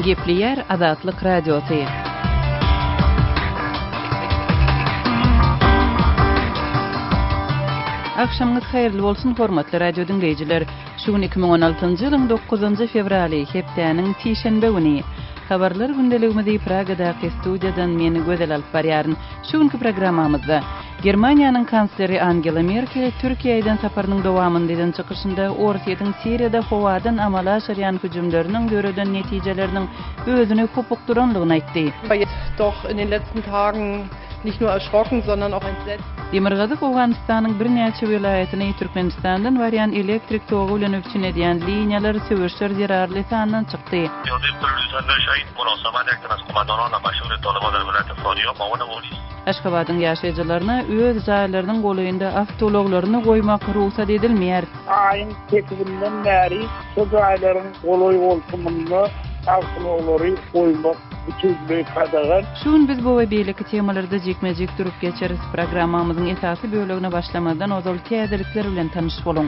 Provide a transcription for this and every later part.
Gepleýär Azatlyk Radiosy. Agşamyňyz haýyrly bolsun, hormatly radio diňleýjiler! Şu gün 2016-njy ýylyň dokuzynjy fewraly, hepdäniň sişenbe güni. Habarlar gündeligimizi Pragadaky studiýadan men Gözel alyp barýaryn. Şu günki programmamyzda, Germaniýanyň kansleri Angela Merkel Türkiýä eden saparynyň dowamynda eden çykyşynda Orsýetiň Siriýada howadan amala aşyrýan hüjümleriniň döreden netijeleriniň özüni hopukdyranlygyny aýtdy. Doch in den letzten Tagen nicht nur erschrocken, sondern auch entsetzt. Demirgazyk Owganystanyň birnäçe welaýatyny Türkmenistandan barýan elektrik togy bilen üpjün edýän liniýalar söweşler zerarly sandan çykdy. Aşgabadyň ýaşaýjylaryna öz jaýlarynyň golaýynda awtoulaglaryny goýmak rugsat edilmeýär. Aýyň sekizinden bäri şu jaýlaryň golaý-goltumynda awtoulaglary goýmak bütinleý gadagan. Şu gün biz bu we beýleki temalarda jikme-jik durup geçeris. Programmamyzyň esasy bölegine başlamazdan ozal täzelikler bilen tanyş boluň.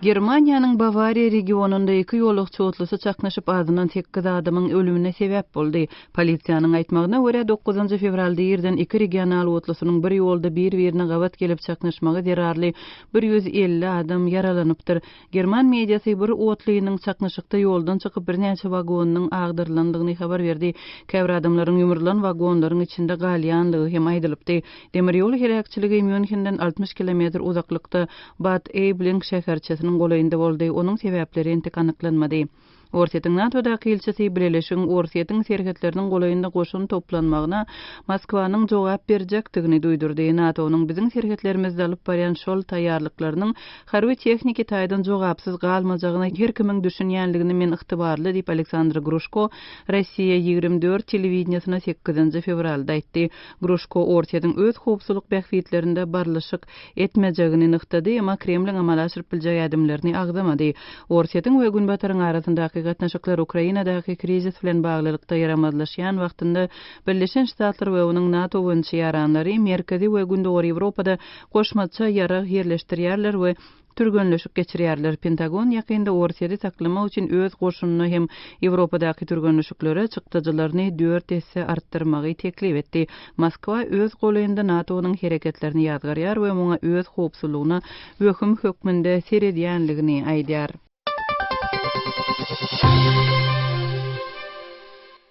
Germaniýanyň Bawariýa regionynda iki ýolagçy otlusy çaknyşyp, azyndan sekiz adamyň ölümine sebäp boldy. Polisiýanyň aýtmagyna görä, dokuzynjy fewralda irden iki regional otlusynyň bir ýolda bir-birine gabat gelip çaknyşmagy zerarly 150 adam ýaralanypdyr. German mediasy bir otlynyň çaknyşykda ýoldan çykyp birnäçe wagonynyň agdarylandygyny habar berdi. Käbir adamlaryň ýumrulan wagonlaryň içinde galýanlygy hem aýdylypdy. Demir ýol heläkçiligi Mýunhenden 60 kilometr uzaklykda Bad Eýbling şäherçesiniň golaýynda boldy, onuň sebäpleri entek anyklanmady. Orsýetiň NATO-daky ilçisi Bileleşigiň Orsýetiň serhetleriniň golaýynda goşun toplanmagyna Moskwanyň jogap berjekdigini duýdurdy. NATO-nyň biziň serhetlerimizde alyp barýan şol taýýarlyklarynyň harby-tehniki taýdan jogapsyz galmajagyna her kimiň düşünýänligini men ygtybarly diýip, Aleksandr Gruşko Rossiýa 24 telewideniýesine sekizinji fewralda aýtdy. Gruşko Orsýetiň öz howpsuzlyk bähbitlerinde barlyşyk etmejegini nygtady, emma Kremliň amala aşyryp biljek ädimlerini agzamady. Orsýetiň we Günbataryň arasyndaky gatnaşyklar Ukrainadaky krizis bilen baglylykda ýaramazlaşýan wagtynda Birleşen Ştatlar we onuň NATO boýunça ýaranlary Merkezi we Gündogar Ýewropada goşmaça ýarag ýerleşdirýärler we türgenleşik geçirýärler. Pentagon ýakynda Orsýeti saklamak üçin öz goşunyna hem Ýewropadaky türgenleşiklere çykdajylaryny dört esse artdyrmagy teklip etdi. Moskwa öz golaýynda NATO-nyň hereketlerini ýazgarýar we muňa öz howpsuzlygyna wehim hökmünde seredýänligini aýdýar.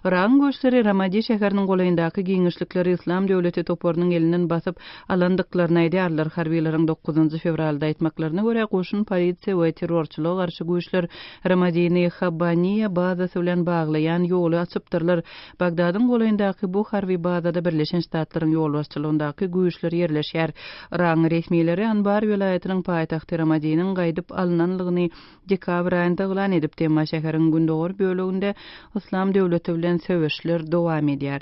Yragyň güýçleri Ramadi şäheriniň golaýyndaky giňişlikleri Yslam döwleti toparynyň elinden basyp alandyklaryny aýdýarlar. Harbylaryň dokuzynjy fewralda aýtmaklaryna görä, goşun, polisiýa we terrorçylyga garşy güýçler Ramadini Habbaniýa bazasy bilen baglaýan ýoly açypdyrlar. Bagdadyň golaýyndaky bu harby bazada Birleşen Ştatlaryň ýolbaşçylygyndaky güýçler ýerleşýär. Yragyň resmileri Anbar welaýatynyň paýtagty Ramadiniň gaýdyp alnanlygyny dekabr aýynda yglan edipdi, emma şäheriň gündogar böleginde Yslam döwleti bilen söweşler dowam edýär.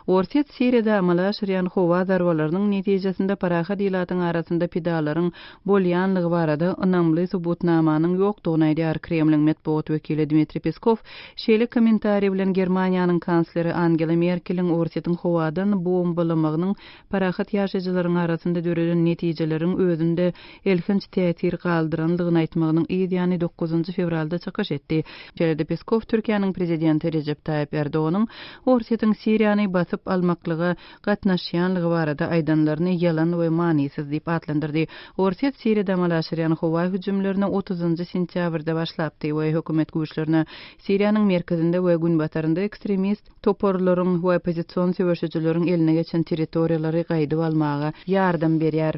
Orsýet Siriýada amala aşyrýan howa zarbalarynyň netijesinde parahat ilatyň arasynda pidalaryň bolýanlygy barada ynamly subutnamanyň ýokdugyny aýdýar. Kremliň metbugat wekili Dmitriý Peskow şeýle kommentariý bilen Germaniýanyň kansleri Angela Merkeliň Orsýetiň howadan bombalamagynyň parahat ýaşaýjylaryň arasynda döreden netijeleriň özünde elhenç täsir galdyrandygyny aýtmagynyň yz ýany dokuzynjy fewralda çykyş etdi. Şeýle-de Peskow Türkiýäniň prezidenti Rejep Taýyp Erdoganyň Orsýetiň Siriýany basyp almaklyga gatnaşýanlygy barada aýdanlaryny ýalan we manysyz diýip atlandyrdy. Orsýet Siriýada amala aşyrýan howa hüjümlerine otuzynjy sentýabrda başlapdy we hökümet güýçlerine Siriýanyň merkezinde we günbatarynda ekstremist toparlaryň we oppozision söweşijileriň eline geçen territoriýalary gaýdyp almaga ýardam berýär.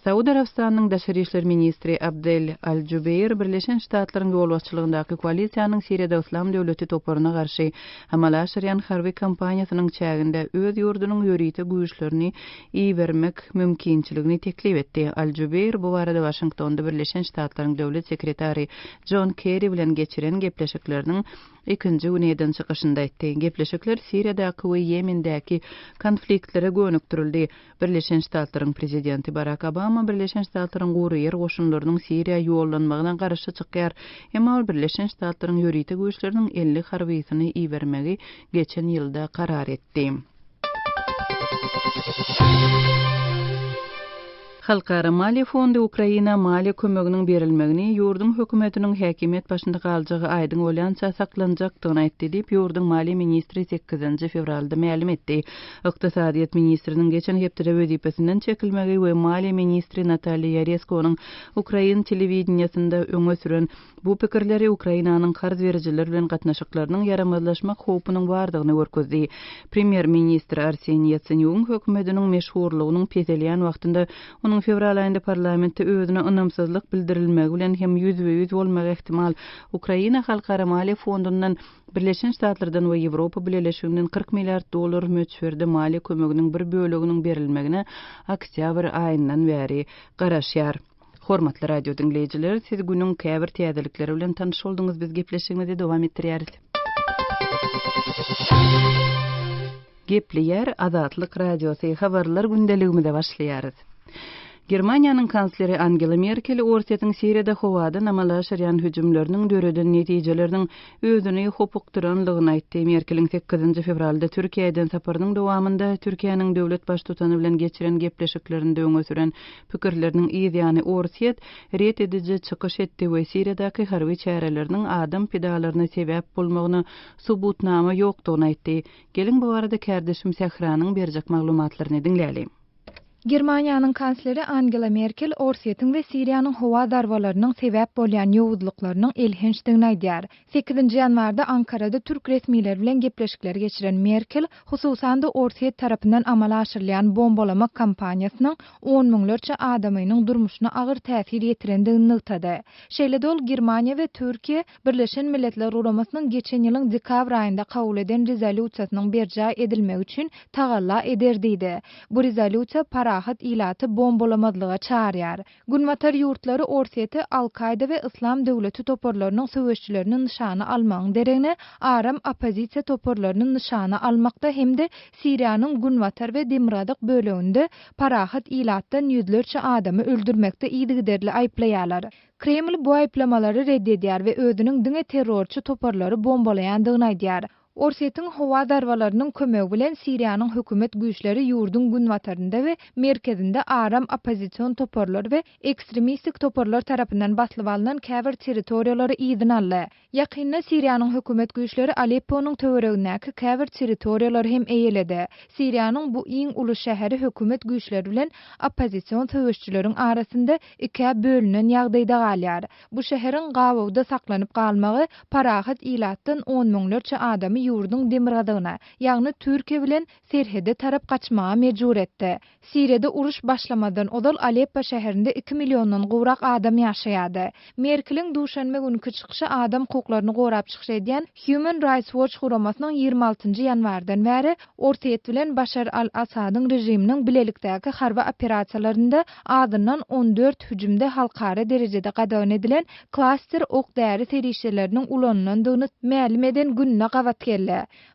Saud Arabystanynyň daşary işler ministri Abdel Al-Jubeir Birleşen Ştatlaryň ýolbaşçylygyndaky koalisiýanyň Siriýada Yslam döwleti toparyna garşy amala aşyrýan harby kampaniýasynyň çäginde öz ýurdunyň ýörite güýçlerini ibermek mümkinçiligini teklip etdi. Al-Jubeir bu barada Waşingtonda Birleşen Ştatlaryň döwlet sekretary Jon Kerri bilen geçiren gepleşikleriniň ikinji güni eden çykyşynda aýtdy. Gepleşikler Siriýadaky we Ýemendäki konfliktlere gönükdirildi. Birleşen Ştatlaryň prezidenti Barak Obama Birleşen Ştatlaryň gury ýer goşunlarynyň Siriýa ýollanmagyna garşy çykýar. Emma ol Birleşen Ştatlaryň ýörite güýçleriniň 50 harbysyny ibermegi geçen ýylda karar etdi. Halkara maliýe fondy Ukraina maliýe kömeginiň berilmegini ýurduň hökümetiniň häkimiýet başynda galjagy aýdyň bolýança saklanjakdygyny aýtdy diýip, ýurduň maliýe ministri sekizinji fewralda mälim etdi. Ykdysadyýet ministriniň geçen hepdede wezipesinden çekilmegi we maliýe ministri Natalýa Ýareskonyň ukrain telewideniýesinde öňe süren Bu pikirleri Ukrainanyň karz berijiler bilen gatnaşyklarynyň ýaramazlaşmak howpunyň bardygyny görkezdi. Premýer-ministr Arseniý Ýatsenýugyň hökümetiniň meşhurlygynyň peselýän wagtynda onuň fewral aýynda parlamentde özüne ynamsyzlyk bildirilmegi bilen hem ýüzbe-ýüz bolmagy ähtimal. Ukraina Halkara maliýe fondundan, Birleşen Ştatlardan we Ýewropa Bileleşiginden 40 milliard dollar möçberde maliýe kömeginiň bir böleginiň berilmegine oktýabr aýyndan bäri garaşýar. Hormatly radio diňleýjiler, siz günüň käbir täzelikleri bilen tanyş bolduňyz, biz gepleşigimizi dowam etdirýäris. Gepleýär Azatlyk Radiosy, habarlar gündeligimize başlaýarys. Germaniýanyň kansleri Angela Merkel Orsýetiň Siriýada howadan amala aşyrýan hüjümleriniň döreden netijeleriniň özüni hopukdyranlygyny aýtdy. Merkeliň sekizinji fewralda Türkiýä eden saparynyň dowamynda Türkiýäniň döwlet baştutany bilen geçiren gepleşiklerinde öňe süren pikirleriniň yz ýany Orsýet ret ediji çykyş etdi we Siriýadaky harby çäreleriniň adam pidalaryna sebäp bolmagyna subutnama ýokdugyny aýtdy. Geliň bu barada kärdeşim Sähranyň berjek maglumatlaryny diňläliň. Germaniýanyň kansleri Angela Merkel Orsýetiň we Siriýanyň howa zarbalarynyň sebäp bolýan ýowuzlyklarynyň elhençdigini aýdýar. Sekizinji ýanwarda Ankarada türk resmileri bilen gepleşikler geçiren Merkel, hususan-da Orsýet tarapyndan amala aşyrylýan bombalamak kampaniýasynyň on müňlerçe adamynyň durmuşyna agyr täsir ýetirendigini nygtady. Şeýle-de ol Germaniýa we Türkiýe Birleşen Milletler Guramasynyň geçen ýylyň dekabr aýynda kabul eden rezolýusiýasynyň berjaý edilmegi üçin tagalla eder diýdi. Bu rezolýusiýa parahat ilaty bombalamazlyga çagyrýar. Günbatar ýurtlary Orsýeti Al-Kaýda we Yslam döwleti toparlarynyň söweşçilerini nyşana almagyň deregine aram oppozisiýa toparlaryny nyşana almakda hem-de Siriýanyň günbatar we demirgazyk böleginde parahat ilatdan ýüzlerçe adamy öldürmekde yzygiderli aýyplaýarlar. Kreml bu aýyplamalary red edýär we özüniň diňe terrorçy toparlary bombalaýandygyny aýdýar. Orsýetiň howa zarbalarynyň kömegi bilen Siriýanyň hökümet güýçleri ýurduň günbatarynda we merkezinde aram oppozision toparlar we ekstremistik toparlar tarapyndan baslyp alnan käbir territoriýalary yzyna aldy. Ýakynda Siriýanyň hökümet güýçleri Alepponyň töweregindäki käbir territoriýalary hem eýeledi. Siriýanyň bu iň uly şäheri hökümet güýçleri bilen oppozision söweşijileriň arasynda ikä bölünen ýagdaýda galýar. Bu şäheriň gabawda saklanyp galmagy parahat ilatdan on müňlerçe adamy ýurduň demirgazygyna, ýagny Türkiýe bilen serhede tarap gaçmaga mejbur etdi. Siriýada uruş başlamazdan ozal Aleppo şäherinde iki milliondan gowrak adam ýaşaýardy. Merkeliň duşenbe günki çykyşy adam hukuklaryny gorap çykyş edýän Human Rights Watch guramasynyň 26 nji ýanwardan bäri Orsýet bilen Başar al-Assadyň režiminiň bilelikdäki harby operasiýalarynda azyndan 14 hüjümde halkara derejede gadagan edilen klaster ok-däri serişdeleriniň ulanylandygyny mälim eden gününe gabat geldi.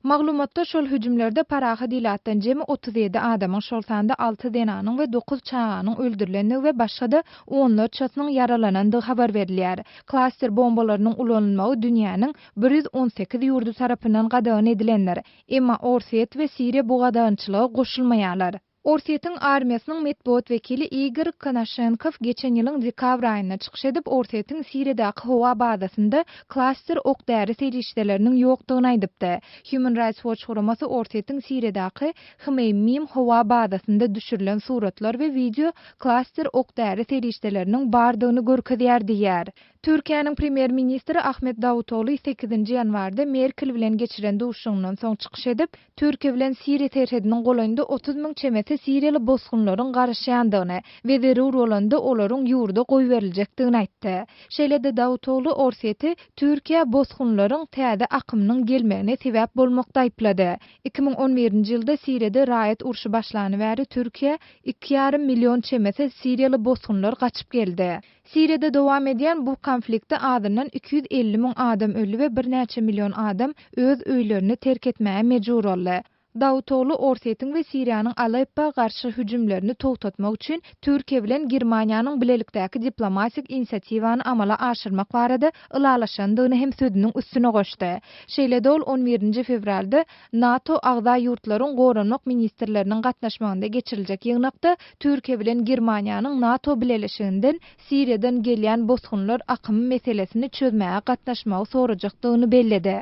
Maglumatda şol hüjümlerde parahat ilatdan jemi 37 adamyň, şol sanda alty zenanyň we dokuz çaganyň öldürilendigi we başga-da onlarçasynyň ýaralanandygy habar berilýär. Klaster bombalarynyň ulanylmagy dünýäniň 118 ýurdy tarapyndan gadagan edilendir. Emma Orsýet we Siriýa bu gadagançylyga goşulmaýarlar. Orsýetiň armiýasynyň metbugat wekili Igor Konaşenkow geçen ýylyň dekabr aýynda çykyş edip, Orsýetiň Siriýadaky howa bazasynda klaster ok-däri serişdeleriniň ýokdugyny aýdypdy. Human Rights Watch guramasy Orsýetiň Siriýadaky Hmeýmim howa bazasynda düşürilen suratlar we wideo klaster ok-däri serişdeleriniň bardygyny görkezýär diýýär. Türkiýäniň premýer-ministri Ahmet Dawutogly sekizinji ýanwarda Merkel bilen geçiren duşuşygyndan soň çykyş edip, Türkiýe bilen Siriýa serhediniň golaýynda 30 müň çemesi siriýaly bosgunlaryň garaşýandygyny we zerur bolanda olaryň ýurda goýberiljekdigini aýtdy. Şeýle-de Dawutogly Orsýeti Türkiýä bosgunlaryň täze akymynyň gelmegine sebäp bolmakda aýyplady. 2011-nji ýylda Siriýada raýat urşy başlany bäri Türkiýä iki ýarym million çemesi siriýaly bosgunlar gaçyp geldi. Siriýada dowam edýän bu konfliktde azyndan 250 müň adam öldi we birnäçe million adam öz öýlerini terk etmäge mejbur boldy. Dawutoglu Orsýetiň we Siriýanyň Aleppo garşy hüjümlerini togtatmak üçin Türkiýe bilen Germaniýanyň bilelikdäki diplomatik inisiatiwany amala aşyrmak barada ylalaşandygyny hem sözüniň üstüne goşdy. Şeýle-de ol on birinji fewralda NATO agza ýurtlaryň goranmak ministrleriniň gatnaşmagynda geçiriljek ýygnakda Türkiýe bilen Germaniýanyň NATO bileleşiginden Siriýadan gelýän bosgunlar akymy meselesini çözmäge gatnaşmagy sorajakdygyny belledi.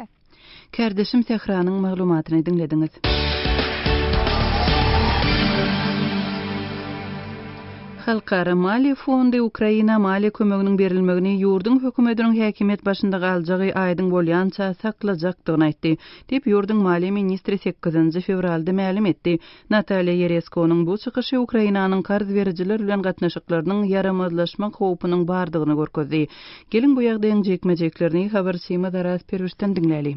Kärdeşim Sähranyň maglumatyny diňlediňiz. Halkara maliýe fondy Ukraina maliýe kömeginiň berilmegini ýurduň hökümetiniň häkimiýet başynda galjagy aýdyň bolýança saklajakdygyny aýtdy, diýip, ýurduň maliýe ministri sekizinji fewralda mälim etdi. Natalýa Ýereskonyň bu çykyşy Ukrainanyň karz berijiler bilen gatnaşyklarynyň ýaramazlaşmak howpunyň bardygyny görkezdi. Geliň, bu ýagdaýyň jikme-jiklerini habarçymyz Araz Perwişden diňläli.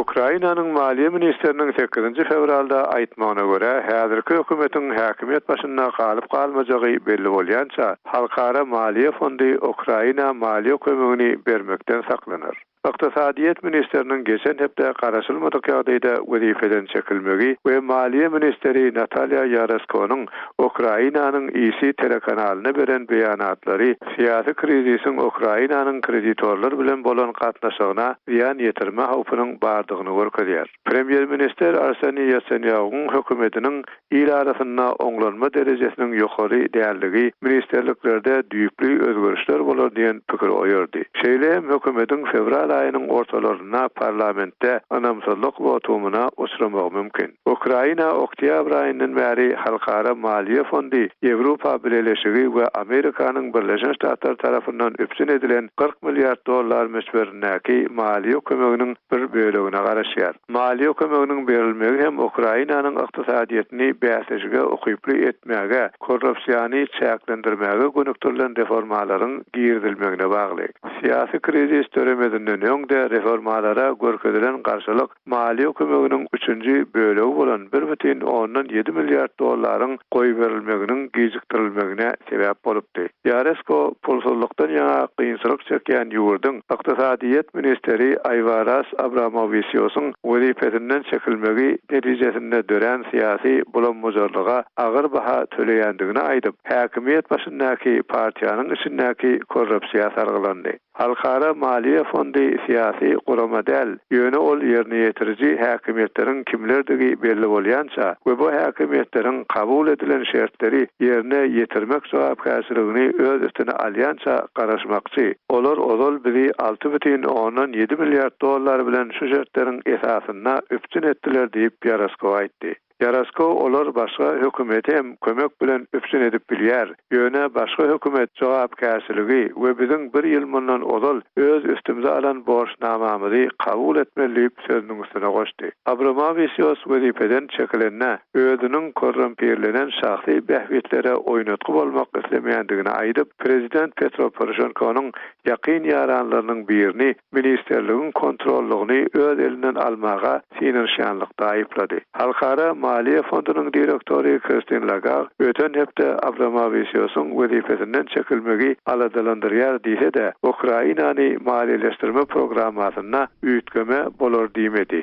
Ukrainanyň maliýe ministriniň sekizinji fewralda aýtmagyna görä, häzirki hökümetiň häkimiýet başynda galyp-galmajagy belli bolýança, Halkara maliýe fondy Ukraina maliýe kömegini bermekden saklanar. Ykdysadyýet ministriniň geçen hepde garaşylmadyk ýagdaýda wezipeden çekilmegi we maliýe ministri Natalýa Ýareskonyň Ukrainanyň IC telekanalyna beren beýanatlary syýasy krizisiň Ukrainanyň kreditorlar bilen bolan gatnaşygyna zyýan ýetirme howpunyň bardygyny görkezýär. Premýer-ministr Arseniý Ýatsenýagyň hökümetiniň il arasynda oňlanma derejesiniň ýokary däldigi ministrliklerde düýpli özgerişler bolar diýen pikiri oýardy. Şeýle hem hökümetiň fewral aýynyň ortalarynda parlamentde ynamsyzlyk wotumyna uçramagy mümkin. Ukraina oktýabr aýyndan bäri Halkara maliýe fondy, Ýewropa Bileleşigi we Amerikanyň Birleşen Ştatlary tarapyndan üpjün edilen 40 milliard dollar möçberindäki maliýe kömeginiň bir bölegine garaşýar. Maliýe kömeginiň berilmegi hem Ukrainanyň ykdysadyýetini bäsleşige ukyply etmäge, korrupsiýany çäklendirmäge gönükdirilen reformalaryň girizilmegine bagly. Syýasy krizis döremezinden öň-de reformalara görkezilen garşylyk maliýe kömeginiň üçünji bölegi bolan bir bütin ondan ýedi milliard dollaryň goýberilmeginiň gijikdirilmegine sebäp bolupdy. Ýaresko pulsuzlykdan ýaňa kynçylyk çekýän ýurduň ykdysadyýet ministri Aýwaras Abramowisiusyň wezipesinden çekilmegi netijesinde dörän syýasy bulam-bujarlyga agyr baha töleýändigini aýdyp, häkimiýet başyndaky partiýanyň içindäki korrupsiýa salgylandy. Halkara maliýe fondy syýasy gurama däl, ýöne ol ýerine ýetiriji häkimiýetleriň kimlerdigi belli bolýança we bu häkimiýetleriň kabul edilen şertleri ýerine ýetirmek jogapkärçiligini öz üstüne alýança garaşmakçy. Olar ozal bizi 6,7 milliard dollar bilen şu şertleriň esasynda üpjün etdiler diýip, Ýaroskow aýtdy. Ýarasko olar başga hökümeti hem kömek bilen üpjün edip bilýär, ýöne başga hökümet jogapkärçiligi we biziň bir ýyl mundan ozal öz üstümize alan borçnamamyzy kabul etmeli diýip sözüniň üstüne goşdy. Abramawisios wezipeden çekilende özüniň korrumpirlenen şahsy bähbitlere oýnatgy bolmak islemeýändigini aýdyp, prezident Petro Poroşenkonyň ýakyn ýaranlarynyň birini ministrligiň kontrollygyny öz elinden almaga synanyşýanlykda aýyplady. Halkara maliýe fondunyň direktory Kristin Lagard öten hepde Abramawisiusyň wezipesinden çekilmegi aladalandyrýar diýse-de, Ukrainany maliýeleşdirme programmasynda üýtgeme bolar diýmedi.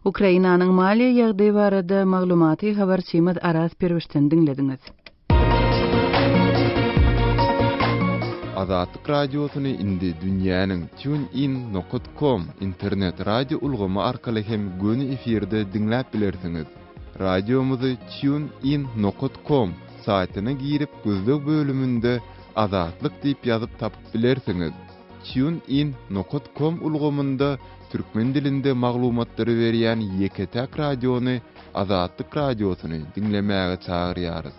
Ukrainanyň maliýe ýagdaýy barada maglumaty habarçymyz Araz Perwişden diňlediňiz. Azatlyk Radiosyny indi dünýäniň TuneIn nokat com internet radio ulgamy arkaly hem göni efirde diňläp bilersiňiz. Radiomyzy TuneIn nokat com saýtyna girip gözleg bölüminde Azatlyk diýip ýazyp tapyp bilersiňiz. TuneIn nokat kom ulgamynda türkmen dilinde maglumatlary berýän ýeke-täk radiony Azatlyk Radiosyny diňlemäge çagyrýarys.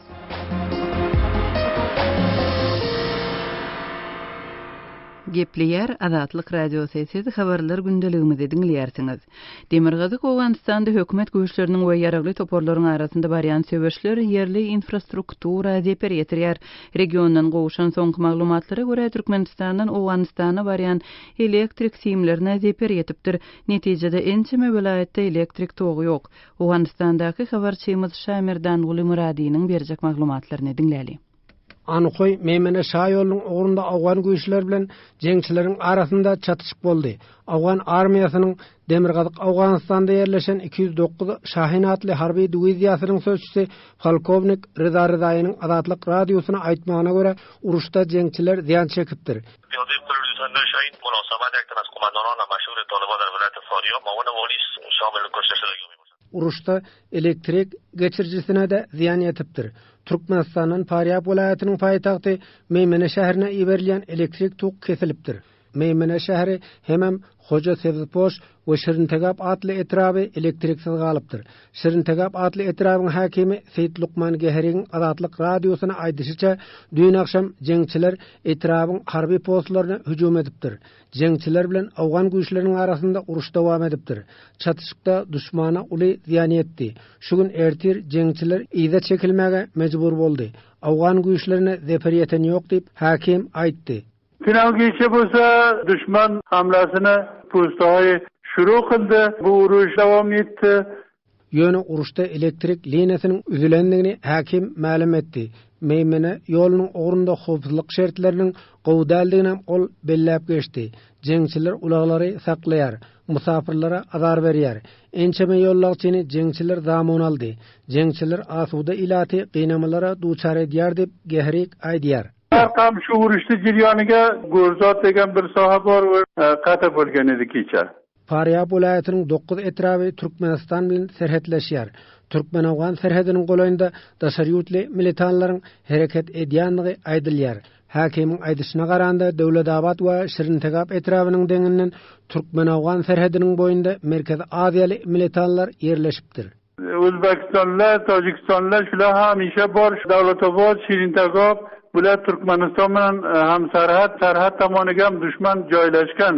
Gepleýär Azatlyk Radiosy, siz habarlar gündeligimizi diňleýärsiňiz. Demirgazyk Owganystanda hökümet güýçleriniň we ýaragly toparlaryň arasynda barýan söweşler ýerli infrastruktura zeper ýetirýär. Regiondan gowşan soňky maglumatlara görä, Türkmenistandan Owganystana barýan elektrik simlerine zeper ýetipdir. Netijede ençeme welaýatda elektrik togy ýok. Owganystandaky habarçymyz Şamerdanguly Myradynyň berjek maglumatlaryny diňläli. Andhoý, Meýmene şaýolunyň ugrunda owgan güýçleri bilen jeňçileriň arasynda çatyşyk boldy. Owgan armiýasynyň Demirgazyk Owganystanda ýerleşen 209 Şahin atly harby diwiziýasynyň sözçüsi polkownik Ryza Ryzaýynyň Azatlyk Radiosyna aýtmagyna görä, uruşda jeňçiler zyýan çekipdir. Uruşda elektrik geçirijisine-de zyýan ýetipdir. Türkmenistandan Farýab welaýatynyň paýtagty Meýmene şäherine iberilýän elektrik tok kesilipdir. Meýmene şäheri hemem Hoja Sebzpoş we Şirintegap atly etraby elektriksiz galypdyr. Şirintegap atly etrabyň häkimi Seýit Lukman Geherigiň Azatlyk Radiosyna aýdyşyça, düýn agşam jeňçiler etrabyň harby postlaryna hüjüm edipdir. Jeňçiler bilen owgan güýçleriniň arasynda uruş dowam edipdir. Çatyşykda duşmana uly zyýan ýetdi. Şu gün ertir jeňçiler yza çekilmäge mejbur boldy. Owgan güýçlerine zeper ýeten ýok diýip, häkim aýtdy. Final gije bolsa duşman hamlasyny pustahy şuru kyldy. Bu uruş dowam etdi. Ýöne uruşda elektrik liniýasynyň üzülendigini häkim mälim etdi. Meýmene ýolunyň ugrunda howpsuzlyk şertleriniň gowy däldiginem ol belläp geçdi. Jeňçiler ulaglary saklaýar, mysapyrlara azar berýär. Ençeme ýollagçyny jeňçiler zamun aldy. Jeňçiler asuda ilaty gynamalara duçar edýär diýip, Gehrig aýdýar. Arkam şu uruşdy jirýanyga Gorzat degen bir soha bor kata bolgan edi kecha. Farýab welaýatynyň dokuz etraby Türkmenistan bilen serhetleşýär. Türkmen-owgan serhediniň golaýynda daşary ýurtly militanlaryň hereket edýändigi aýdylýar. Häkimiň aýdyşyna garanda, Döwletabat we Şirintegap etrabynyň deňinden türkmen-owgan serhediniň boýunda merkezi aziýaly militanlar ýerleşipdir. Özbekistanlylar, Täjikistanlylar şular hemişe bar. Döwletabat, Şirintegap bular Türkmenistan bilen hamserhet, serhet tomoniga ham duşman joylashgan.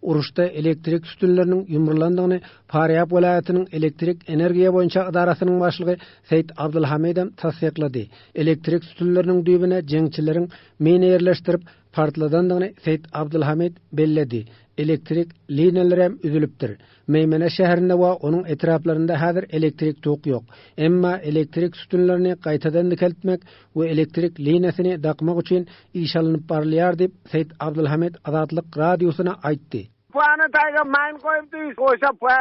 Uruşda elektrik sütünleriniň ýumrulandygyny Farýab welaýatynyň elektrik energiýa boýunça edarasynyň başlygy Seýit Abdulhamidem tassyklady. Elektrik sütünleriniň düýbüne jeňçileriň mina ýerleşdirip, partladandygyny Seýit Abdulhamid belledi. Elektrik liniýalarem üzülipdir. Meýmene şäherinde we onuň etraplarynda häzir elektrik tok ýok. Emma elektrik sütünlerini gaýtadan dikeltmek we elektrik liniýasyny dakmak üçin iş alnyp barylýar diýip, Seýit Abdulhamid Azatlyk Radiosyna aýtdy. Puany taýga maýyn goýupdy, goýsa pua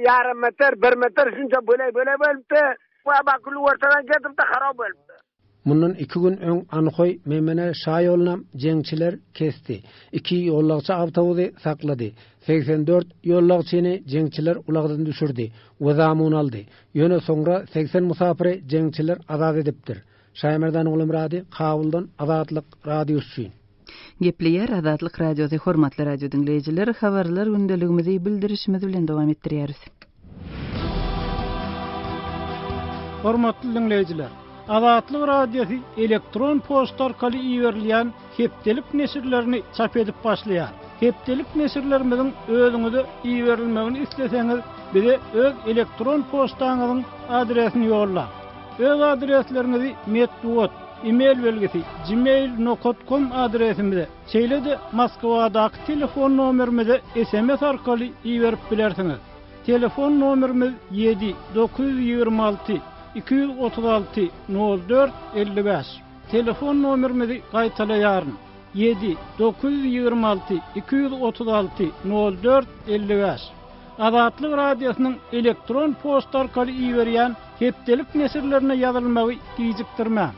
ýarym metr, bir metr şunça bölek-bölek bolupdy. Pua bakuly ortadan ketipdi, harap bolupdy. Mundan iki gün öň Anhoý, Memene şaýolunam jeňçiler kesdi. Iki ýollagçy awtobusy saklady. 84 ýollagçyny jeňçiler ulagdan düşürdi we zamun aldy. Ýöne soňra 80 musapyry jeňçiler azat edipdir. Şaýmerdan Gulumyrady, Kabuldan Azatlyk Radiosy üçin. Gepleýär Azatlyk Radiosy Hormatly radio diňleýjiler, habarlar gündeligimizi bildirişimiz bilen dowam etdirýäris. Hormatly diňleýjiler! Azatlyk Radiosy elektron poçta arkaly iberilýän hepdelik neşirlerini çap edip başlaýar. Hepdelik neşirlerimiziň özüňize iberilmegini isleseňiz, bize öz elektron poçtaňyzyň adresini ýollaň. Öz adresleriňizi metbugat, e-mail belgisi, gmail nokat kom adresimize, şeýle-de Moskwadaky telefon nomerimize sms arkaly iberip bilersiňiz. Telefon nomerimiz ýedi, 926 236 04 55. Telefon nomerimizi gaýtalaýaryn, ýedi, 926 236 04 55. Azatlyk Radiosynyň elektron poçta arkaly iberýän hepdelik neşirlerine ýazylmagy gijikdirmäň.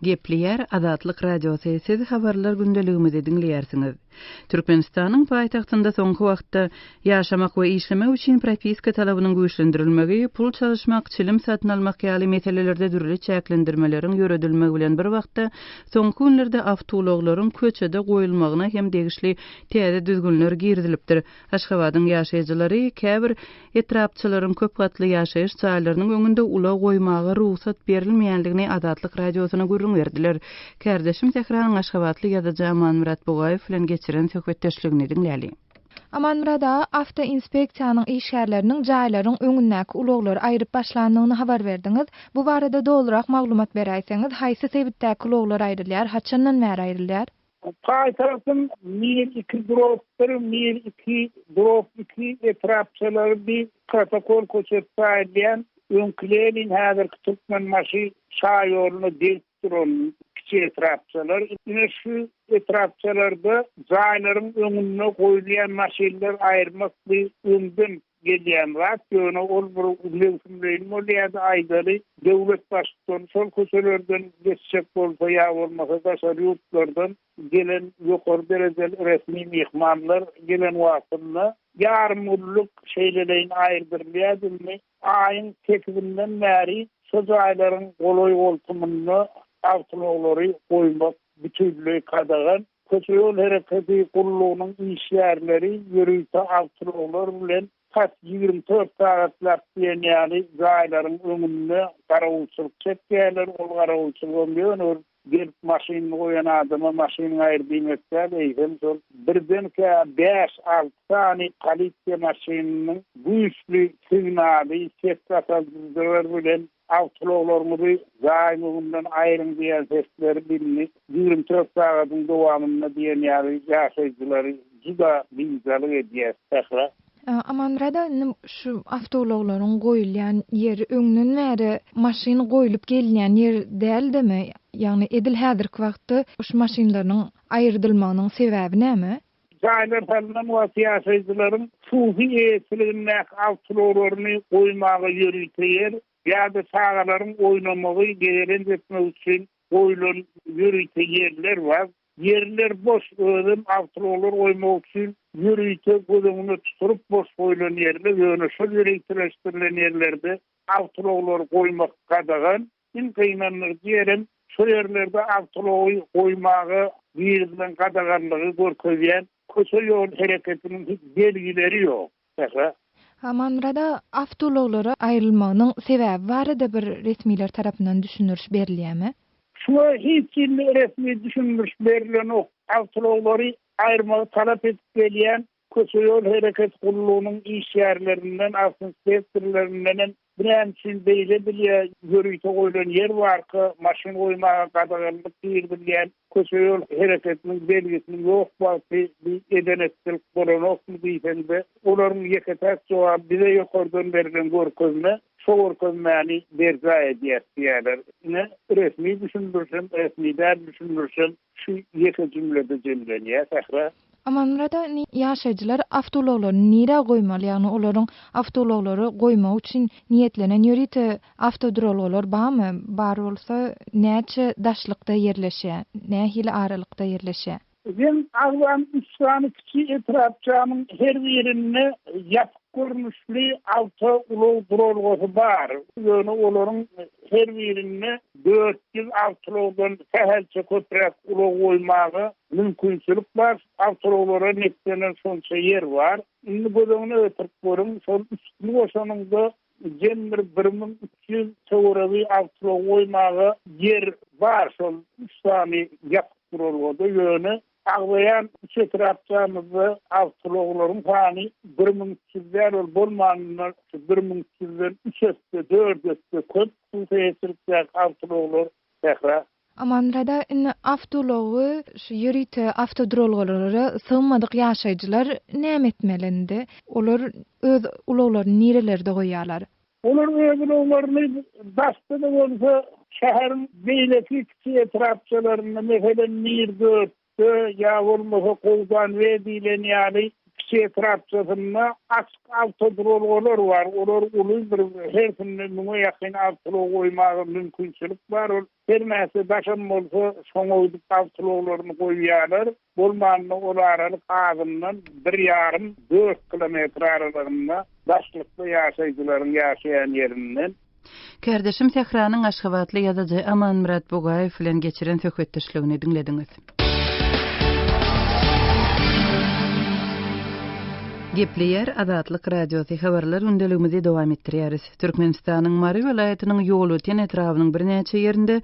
Gepleýär Azatlyk Radiosy, Siz habarlar gündeligimizi diňleýärsiňiz. Türkmenistanyň paýtagtynda soňky wagtda ýaşamak we işlemek üçin propiska talabynyň güýçlendirilmegi, pul çalyşmak, çilim satyn almak ýaly meselelerde dürli çäklendirmeleriň ýöredilmegi bilen bir wagtda, soňky günlerde awtoulaglaryň köçede goýulmagyna hem degişli täze düzgünler girizilipdir. Aşgabadyň ýaşaýjylary käbir etrapçalaryň köp gatly ýaşaýyş jaýlarynyň öňünde ulag goýmaga rugsat berilmeýändigini Azatlyk Radiosyna gürrüň berdiler. Kärdeşim Sähranyň aşgabatly ýazyjy Amanmyrat Bugaýew bilen geçiren söhbetdeşligini diňläliň. Amanmyrat aga, awtoinspeksiýanyň işgärleriniň jaýlaryň öňündäki ulaglary aýryp başlandygyny habar berdiňiz. Bu barada dolurak maglumat beräýseňiz, haýsy sebitdäki ulaglar aýrylýar, haçandan bäri aýrylýar? Paýtagtyň Mir iki drob bir, Mir iki drob iki etrapçalary bir protokol köçesi saýylýan öňki Lenin, häzirki Türkmenbaşy şaýoluna degip duran kiçi etrapçalar. Ine şu etrapçalarda jaýlaryň öňünde goýulýan maşynlar aýyrmak bir öňden gelýän zat, ýöne ol bir möwsümleýin bolýardy, aýdaly, döwlet baştutany şol köçelerden geçjek bolsa ýa bolmasa daşary ýurtlardan gelen ýokary derejeli resmi myhmanlar gelen wagtynda ýarym günlük şeýleleýin aýyrdyrylýardy, indi aýyň sekizinden bäri şo jaýlaryň golaý-goltumynda awtoulaglary goýmak bütinleý gadagan. Köçe-ýol hereketi gullugynyň işgärleri ýörite awtoulaglar bilen tas 24 sagatlap diýen ýaly jaýlaryň öňünde garawulçylyk çekýärler. Ol garawulçylygam ýöne bir gelip maşynyny goýan adama maşynyňy aýyr diýmek däl, eýsem şol birdenkä bäş-alty sany polisiýa maşynynyň güýçli signaly, ses gataldyjylar bilen Awtoulaglaryňyzy jaýyň öňünden aýryň diýen sesleri indi 24 sagadyň dowamynda diýen ýaly ýaşaýjylary juda biynjalyk edýär. Sähra. Amanmyrat aga, indi şu awtoulaglaryň goýulýan ýeri öňden bäri maşyn goýlup gelinýän ýer däldimi? Ýagny edil häzirki wagtda şu maşynlarynyň aýyrdylmagynyň sebäbi näme? Jaýlar salnan wagty ýaşaýjylaryň hususy eýeçiligindäki awtoulaglaryny goýmaga ýörite ýer ýa-da çagalaryň oýnamagy, gezelenç etmegi üçin goýlan ýörite ýerler bar. Ýerler boş, özem awtoulaglar goýmak üçin ýörite göz öňünde tutulyp boş goýlan ýerler, ýöne şol ýöriteleşdirilen ýerlerde awtoulaglary goýmak gadagan. Iň gynandyryjy ýerem şo ýerlerde awtoulagy goýmaga girizilen gadaganlygy görkezýän köçe-ýol hereketiniň hiç belgileri ýok. Sähra. Amanmyrat aga, awtoulaglara aýrylmagynyň sebäbi barada bir resmiler tarapyndan düşündiriş berilýärmi? Şuňa hiç hili resmi düşündiriş berilenok. Awtoulaglary aýyrmagy talap edip gelýän Köçe-ýol hereket gullugynyň işgärlerinden, awtoinspektorlaryndan hem bu näme üçin beýle edilýär, ýörite goýlan ýer barka, maşyn goýmaga gadaganlyk girizilýän köçe-ýol hereketiniň belgisiniň ýok wagty bi eden-etdilik bolanokmy diýseň-de, olaryň ýeke-täk jogaby bize ýokardan berlen görkezme, şo görkezmäni berjaý edýäs diýýärler. Ine, resmi düşündirişem, resmi däl düşündirişem Şu ýeke jümlede jemlenýär Sähra. Amanmyrat aga indi ýaşaýjylar awtoulaglaryny nirä goýmaly ýagny olaryň awtoulaglary goýmak üçin niýetlenen ýörite awtoduralgalar barmy bar bolsa näçe daşlykda ýerleşýär nähili aralykda ýerleşýär. Meň agzan üç sany kiçi etrapçamyň her birinde ýapyk görnüşli awtoulag duralgasy bar. Ýöne olaryň her birinde 400 awtoulagdan sähelçe köpräk ulag goýmaga mümkinçilik bar. Awtoulaglara niýetlenen şonça ýer bar. Indi göz öňüne getirip görüň, şol üçüsini goşanyňda jem bir 1300 töweregi awtoulag goýmaga ýer bar şol üç sany ýapyk duralgada. Ýöne Agzaýan üç etrapçamyzda awtoulaglaryň sany 1300 däl, ol bolmanynda şu 1300-den üç esse, dört esse köp hususy eýeçilikdäki awtoulaglar Sähra. Amanmyrat aga, indi awtoulagy şu ýörite awtoduralgalara sygmadyk ýaşaýjylar näme etmeli indi? Olar öz ulaglaryny nirelerde goýýarlar? Olar öz ulaglaryny daşda-da bolsa şäheriň beýleki kiçi etrapçalarynda, meselem, Mirdörtde ýa bolmasa Gowdanwe diýlen ýaly kiçi etrapçasynda açyk awtoduralgalar bar. Olar uly bir hersinde müňe ýakyn awtoulag goýmaga mümkinçilik bar. Ol her näçe daşam bolsa şoňa gidip awtoulaglaryny goýýarlar. Bolmanda ol aralyk azyndan bir ýarym, dört kilometr aralygynda daşlykda ýaşaýjylaryň ýaşaýan ýerinden. Kärdeşim Sähranyň aşgabatly ýazyjy Amanmyrat Bugaýew bilen geçiren söhbetdeşligini diňlediňiz. Gepleýär Azatlyk Radiosy habarlar gündeligimizi dowam etdirýäris. Türkmenistanyň Mary welaýatynyň Ýolöten etrabynyň birnäçe ýerinde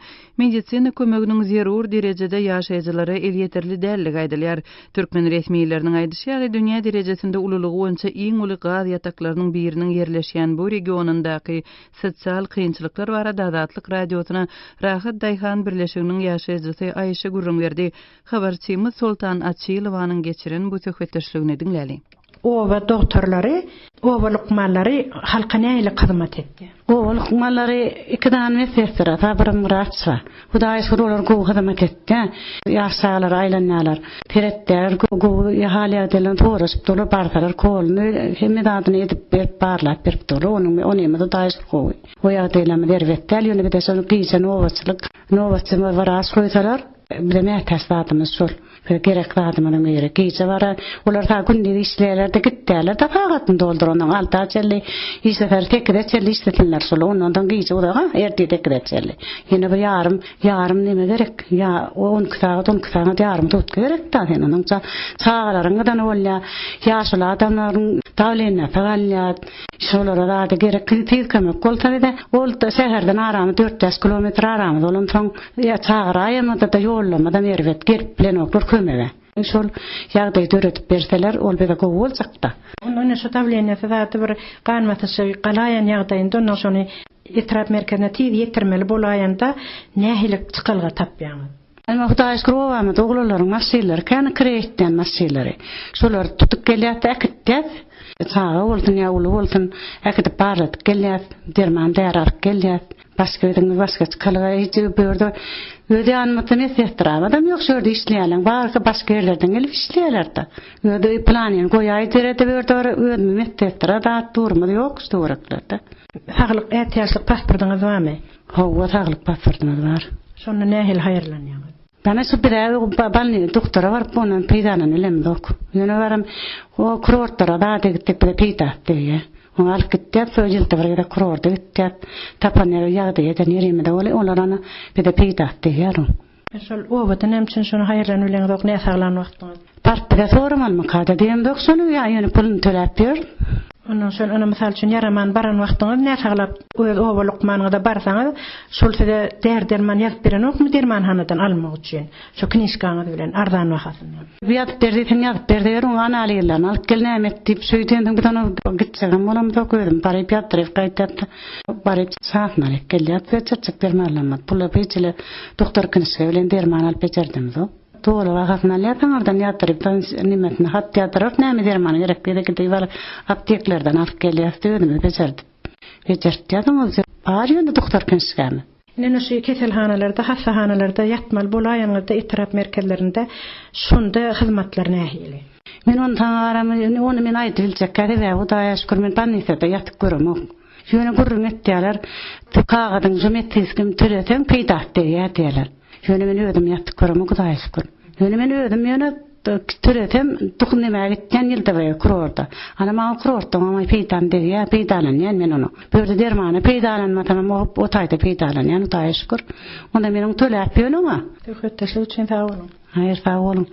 medisina kömeginiň zerur derejede ýaşaýjylara elýeterli däldigi aýdylýar. Türkmen resmileriniň aýdyşy ýaly, dünýä derejesinde ululygy boýunça iň uly gaz ýataklarynyň biriniň ýerleşýän bu regionyndaky sosial kynçylyklar barada Azatlyk Radiosyna Rahat daýhan birleşiginiň ýaşaýjysy Aýşa gürrüň berdi. Habarçymyz Soltan Açylowanyň geçiren bu söhbetdeşligini diňläliň. Oba dogtorlary, oba lukmanlary halka nähili hyzmat etýär? Oba lukmanlary iki sany medsestra, Sabyrym wraç bar. Hudaýa şükür olar gowy hyzmat etýär. Ýaş çagalara aýlanýarlar. Seretýärler, gowy hal-ýagdaýlaryny soraşyp durlar, barsalar koluny hemme zadyny edip berip, barlap berip durlar. Onuň onymyz Hudaýa şükür gowy. O ýagdaýlarymyz erbet däl, ýöne bize şol gije nobatçylyk, nobatçy wraç goýsalar, Bize mätäç zadymyz şol. Bize gerek zadymyzyň biri. Gije bara, olar sag gündiz işleýärler-de gitýärler-de sagatyny doldurandan alta çenli işleseler sekize çenli işlesinler şol. Ondan soň gije uzak-a, ertir sekize çenli. Ýene bir ýarym, ýarym neme gerek? Ýa 12 sagat, 12 sagat ýarym sutka gerek-dä sen. Onuň çagalaryň gydany bolýar, ýaşuly adamlaryň dawleniýasy galýar. Şolara zady gerek. Tiz kömek bolsa bize. Ol şäherden aramyz dört-bäş kilometr aramyz bolansoň, Ýa çagyraýamada-da ýollamadam erbet, gelip bilenoklar kömege. Şol ýagdaýy döredip berseler, ol bize gowy boljakda. Onda ine şu dawleniýasy zady bir gan basyşy galaýan ýagdaýynda onda şony etrap merkezine tiz ýetirmeli bolaýanda nähili çykalga tapýaňyz? Emma Hudaýa şükür obamyzda oglanlaryň maşynlary kän kireý etýän maşynlary. Şolary tutup gelýäs-de äkitýäs. Çaga bolsun ýa uly bolsun äkidip barladyp gelýäs. Derman däri alyp gelýäs. Başga özüňiz başga çykalga hiç bu ýerde öz ýanymyzda meslehtrap adam ýok şu ýerde işleýänleň barysy başga ýerlerden gelip işleýärlerde. Özi planyny goýaý derede bu ýerde bir özümiz meslehtra zat durumyz ýok şu töwereklerde. Saglyk ätiýaçlyk pasportyňyz barmy? Hawa saglyk pasportymyz bar. Şonda nähili haýyrlanýaňyz? Bana şu bir balny doktora baryp ondan peýdalanyp bilemzok. Ýöne baram o kurortlara zada gitdik bize peýdasy degýär. Oňa alyp gitýär, şo ýylda bir gezek kurorta gitýär. Tapan ýeri ýagdaý eden ýerimizde bolýar, olar ana bize peýdasy degýär oň. Şol obada näme üçin şony haýyrlanyp bileňzok näsaglan wagtyňyz? Baryp bize soramalymykada diýemzok şony ýa ýöne puluny töläp ýör. Ondan şol ene mysal üçin ýaraman baran wagtyňyz näsaglap öz oba lukmanyňyza barsaňyz şol size däri-derman ýazyp berenokmy dermanhanadan almak üçin şo knižkaňyz bilen arzan bahasyndan. Ýazyp ber diýseň ýazyp ber diýer oň analizlerini alyp gel näme et diýip şeýdensoň biz ony gitjegem bolamzok özüm baryp ýazdyryp gaýtýas baryp çasyny alyp gelýäs we çyrçyk dermanlarymyz pula hiç hili doktor knižka bilen derman alyp bejerdemzok. Doly bahasyny alýarsyň oradan ýazdyryp nemesini hat ýazdyrarys näme derman gerek diýse gidip alyp apteklerden alyp gelýäs özümiz bejerdip bejertýäs oňa bar ýöne doktor knižkamiz. Ine şu keselhanalarda hassahanalarda ýatmaly bolaýanyňyzda etrap merkezlerinde şonda hyzmatlar nähili? Men ony saňa garamy ony men aýdyp biljekkä sebäbi hudaýa şükür men bolnisada ýatyp göremok. Ýöne gürrüň etýäler kagyzyň şu medsinskim töleseň peýdasy degýär diýýäler. Ýöne men özüm ýatyp göremok Hudaýa şükür. Ýöne men özüm ýöne töresem duh nämä gitýän ýylda bir kurorda. Ana maňa kurortdan maňa peýdam degýär, peýdalanýan men ony. Bu ýerde dermana peýdalanmasam o o taýda peýdalanýan Hudaýa şükür. Onda meniň töläp ýöne oňa. Söhbetdeşlik üçin sag boluň. Haýyr sag boluň.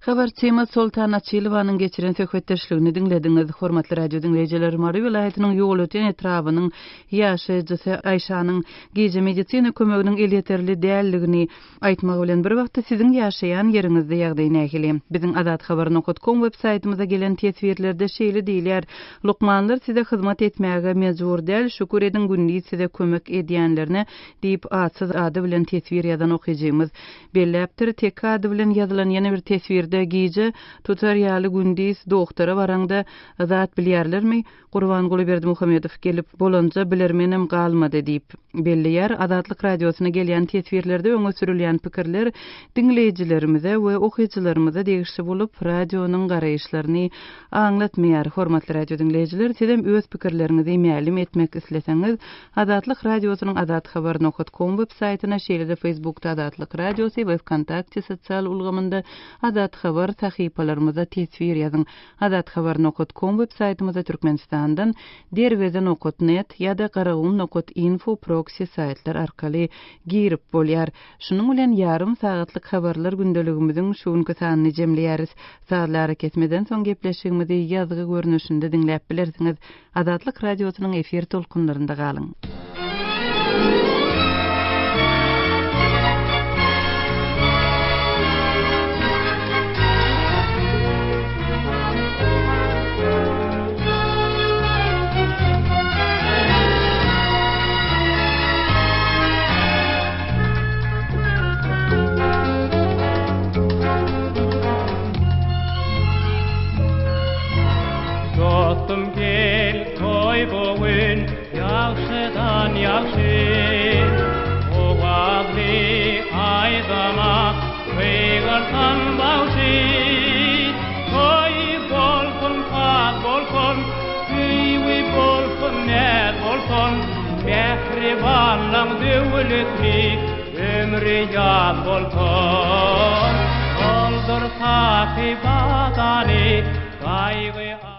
Habarçymyz Soltan Açylowanyň geçiren söhbetdeşligini diňlediňiz. Hormatly radio diňleýjiler, Mary welaýatynyň Ýolöten etrabynyň ýaşaýjysy Aýşanyň gije medisina kömeginiň elýeterli däldigini aýtmagy bilen bir wagtda siziň ýaşaýan ýeriňizde ýagdaý nähili? Biziň azathabar nokat kom web saýtymyza gelen teswirlerde şeýle diýilýär, Lukmanlar size hyzmat etmäge mejbur däl, şükür ediň gündiz size kömek edýänlerine diýip atsyz ady bilen teswir ýazan okyjymyz Belläpdir, Teke ady bilen ýazylan ýene bir teswirde gije tutar ýaly gündiz dogtora baraňda zat bilýärlermi? Gurbanguly Berdimuhamedow gelip bolanja bilermenem galmady diýip belleýär. Azatlyk Radiosyna gelýän teswirlerde öňe sürülýän pikirler diňleýjilerimize we okyjylarymyza degişli bolup, radionyň garaýyşlaryny aňlatmaýar. Hormatly radio diňleýjiler, sizem öz pikirleriňizi mälim etmek isleseňiz, Azatlyk Radiosynyň Azathabar nokat kom web saýtyna, şeýle-de Facebookda Azatlyk Radiosy we Wkontakte sosial ulgamynda Azat. Habar sahypalarymyza teswir ýazyň. Azathabar nokat kom web saýtymyza Türkmenistandan Derweze nokat net ýa-da Garagum nokat info proksi saýtlar arkaly girip bolýar. Şunuň bilen ýarym sagatlyk habarlar gündeligimiziň şu günki sanyny jemleýäris. Sazly arakesmeden soň gepleşigimizi ýazgy görnüşinde diňläp bilersiňiz. Azatlyk Radiosynyň efir tolkunlarynda galyň. Dostum gel toý bu gün ýagşydan ýagşy Owazly aýdyma gygyrsan bagşy Toý bolsun saz bolsun söýgi bolsun näz bolsun Mähribanlaň döwletli ömri ýaz bolsun Doldur saky badany gaýgy.